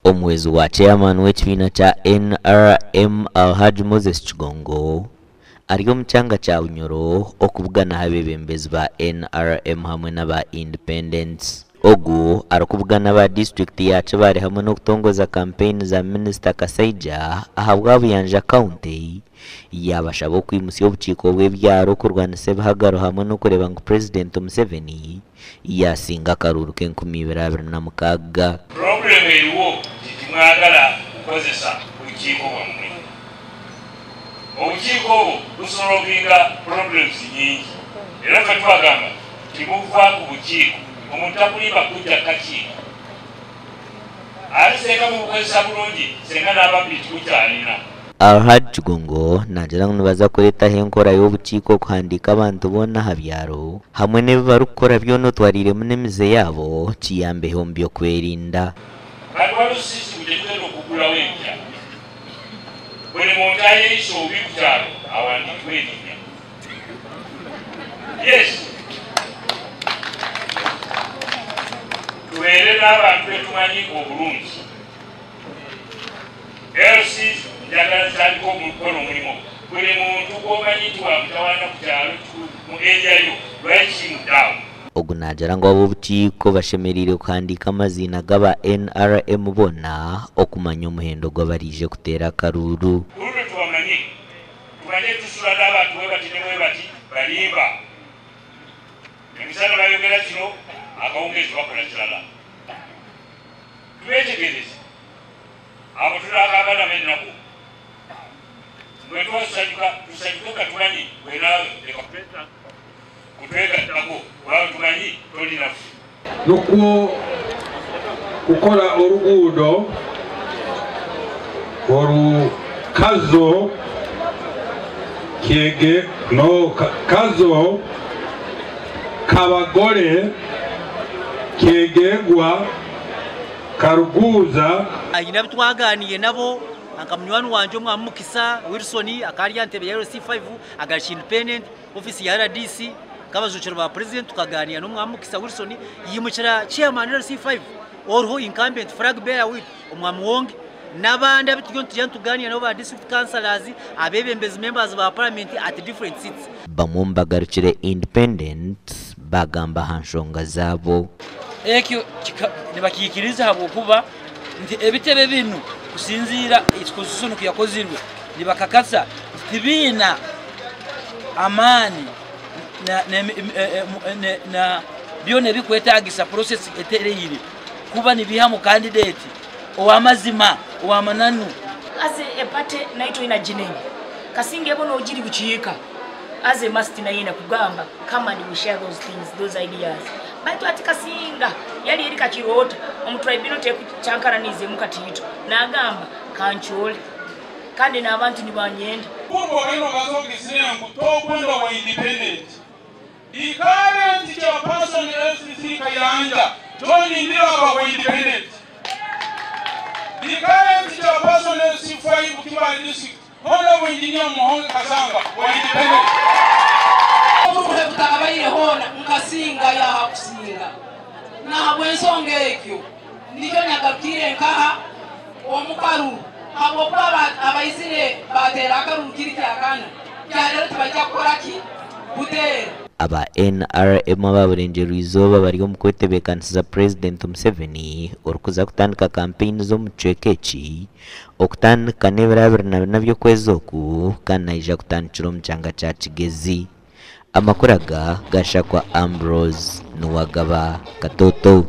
Omuhwezi wa Chairman w'ekibiina kya NRM Alhaj Moses Kigongo ari omu kyanga kya Bunyoro okubuganaho abeebembezi ba NRM hamwe n'aba Independents. Ogu arikubugana aba disiturikiti ya Kibaale hamwe n'okutongoza kampeyini za Minisita Kasaija ahabwa Buyanja County yaabashaba okwimutsya obukiiko bw'ebyaro kurwanisa ebihagaro hamwe n'okureeba ngu Purezidenti Museveni yaasinga akaruuru k'e 2026. Problem eriwo nti timwagala kukozesa bukiiko bwammwe. Obukiiko obwo busolvinga problems nyingi, era ffe tubagamba timuva ku bukiiko. Omuntu takulimba kujja kukakiiko, ate senga mubukozesa bulungi, senga n'ababbi tikukyalina. Alhaj Kigongo naagira ngu nibaza kureetaho enkora y'obukiiko okuhandiika abantu boona aha byaro hamwe n'ebi barikukora byona otwariiremu n'emize yaabo kiyambeho omu by'okwerinda. Kati waliwo system gyetugenda okugulawo empya, buli muntu ayeeyisa obubi ku kyalo awandiikibwa erinnya. Yes, tubeere n'abantu betumanyi obulungi. LCs njagala zitandika okukola omulimu. Buli muntu gwomanyi nti wamutawaana ku kyalo mu area yo, write him down. Ogu naagira ngu ab'obukiiko bashemereire kuhandiika amaziina g'aba NRM boona okumanya omuhendo gw'abaraije kuteera akaruuru. Olwo tubamanye, tumanye tusula n'abantu bwe bati ne bwe bati balimba. Emisana bayogera kino, akawungeezi bakola kirala. Tubeetegereze abo tunagamba nabo ennaku bwe tuba tusanyuka, tusanyuke nga tumanyi bwenaawe leka kutwegattako kubanga tumanyi toli naffe. Nukwo kukora oruguudo oru Kazo Kyege no Kazo Kabagore Kyegegwa Karuguuza. Aine abu twaganiire nabo nka munywani wangye omwami Mukisa Wilson akaba ari aha ntebe ya LC5 agaruka independent ofiisi ya RDC nk'abajwekyerwa ba president, tukaganiira n'omwami Mukisa Wilson yimukira chairman LC5 oriho incumbent flag bearer waitu omwami Wonge n'abandi abu turiyo nitugenda nituganiira nabo, ba district councillors, abeebembezi, members ba parliament at different seats. Bamwe omu bagarukire independent bagamba aha nshonga zaabo. Ekyo nibakiikiriza habwokuba nti ebitebe binu kusinziira constitution ku yakozirwe, nibakakasa nti tibiina amaani na byona ebikwetagisa process etereire kuba nibihamu candidate ow'amazima, ow'amananu. As a party naitwe ina ginene kasinga ebo nogiri bukiika as a must nayenda kugamba, "Come and we share those things, those ideas." Baitu ati kasinga yali eri kakirota omu tribunal tekukyankaranizemu katiito nagamba kankyole kandi n'abantu nibanyenda. Kurwogenda ogazogesire ngu tokwenda wa independent. The current chairperson LC3 Kayanja, John Ndiraba wa independent. The current chairperson LC5 Kibaale District, Honorable Engineer Muhonge Kasanga wa independent. Oburuhe butakabaire hoona nkasinga yaha kusinga nahabw'ensonga ekyo nikyo nyagarukire nkaha omukaru habwokuba abaizire bateera akaruru kiri kyakana kyarero tibajja kukora ki buteera. Aba NRM aba Burengyerwa Izooba bari omu kwetebeekanisiza Purezidenti Museveni orikuza kutandika kampeyini z'omu kicweka eki okutandika n'ebiro 24 by'okwezi oku kandi naija kutandikira omu kyanga kya Kigezi. Amakuru aga gashakwa Ambrose Nuwagaba Katoto.